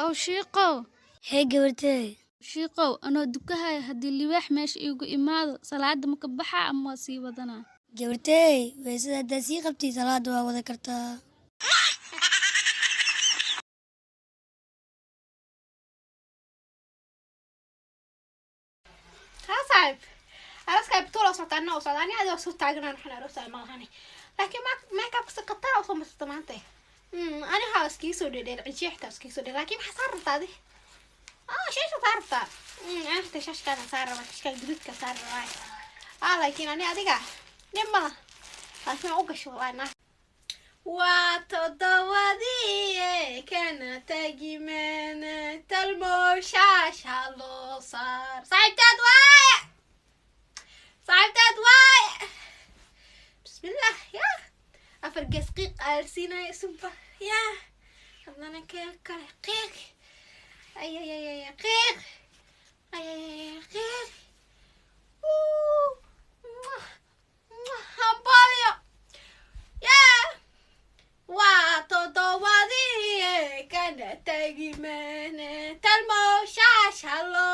Ow shiiqow. Hee gabartey. Shiiqow, anoo dukahaya haddii libaax meesha iigu imaado, salaada ma ka baxaa ama waa sii wadanaa? Gabartey, weysada haddaad sii qabtid salaada waa wada kartaa. Haa saaxiib, arooska bituula socota, anna u socda, ani adiga soo taaganaan, waxaan aroosaa ma lahani, laakiin makeupka si khatar ah usoo marsata maanta. Ani waxaa iskaga soo dhedheel cijiya, xitaa iskaga soo dheel, laakiin maxaa saar rabtaa adi? Shaasha saar rabtaa? Ani xitaa shaashkaana saar rabaa, shaashkaa guduudka saar rabaa. Laakiin ani adiga dhib mala, laakiin waan u gasho wallahi naa. Waa toddobadii kana tagimeen talmo shaasha loo saar. Saaxiibteed waaye, saaxiibteed waaye. Bismillah, ya afar gees qiiq aalsiinaya suba, ya haddana kee kale qiiq, ay ay ay ay qiiq, ay ay ay qiiq. Hambalyo ya. Waa toddobadii kana tagimeen talmo shaasha loo